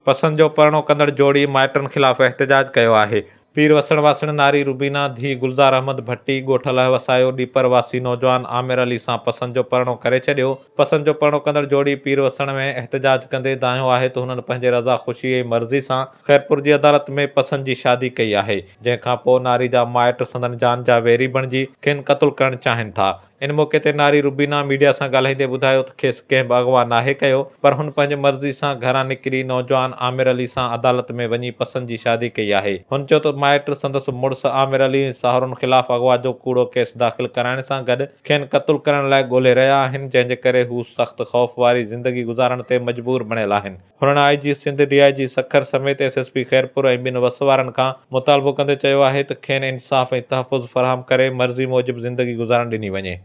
پسند جو پرڻو ڪندڙ جوڙي مائٽن خلاف احتجاج ڪيو آهي. پير وسڻ واسڻ ناري روبينا ڌيء گلزار احمد ڀٽي ڳوٺ الهه وسايو ڏيپر واسي نوجوان عامر علي سان پسند جو پرڻو ڪري ڇڏيو. پسند جو پرڻو ڪندڙ جوڙي پير وسڻ ۾ احتجاج ڪندي دانهيو آهي ته هنن پنهنجي رضا خوشي ۽ مرضي سان خيرپور جي عدالت ۾ پسند جي شادي ڪئي آهي جنهن کان پوء ناري جا مائٽ سندن جان جا ويري بڻجي کين قتل ڪرڻ چاهين ٿا. ان موقعي تي ناري روبينا ميڊيا سان ڳالهائيندي ٻڌايو ته کيس ڪنهن به اغوا ناهي ڪيو پر هن پنهنجي مرضي سان گهران نڪري نوجوان عامر علي سان عدالت ۾ وڃي پسند جي شادي ڪئي آهي. هن چيو ته مائٽ سندس مڙس عامر علي ۽ ساهرن خلاف اغوا جو ڪوڙو ڪيس داخل ڪرائڻ سان گڏ کين قتل ڪرڻ لاء ڳولي رهيا آهن جنهن جي ڪري هو سخت خوف واري زندگي گذارڻ تي مجبور بڻيل آهن. هنن I G Sindh, D I G Sukkur سميت ايس ايس پي خيرپور ۽ ٻين وس وارن کان مطالبو ڪندي چيو آهي ته کين انصاف ۽ تحفظ فراهم ڪري مرضي موجب زندگي گذارڻ ڏني وڃي.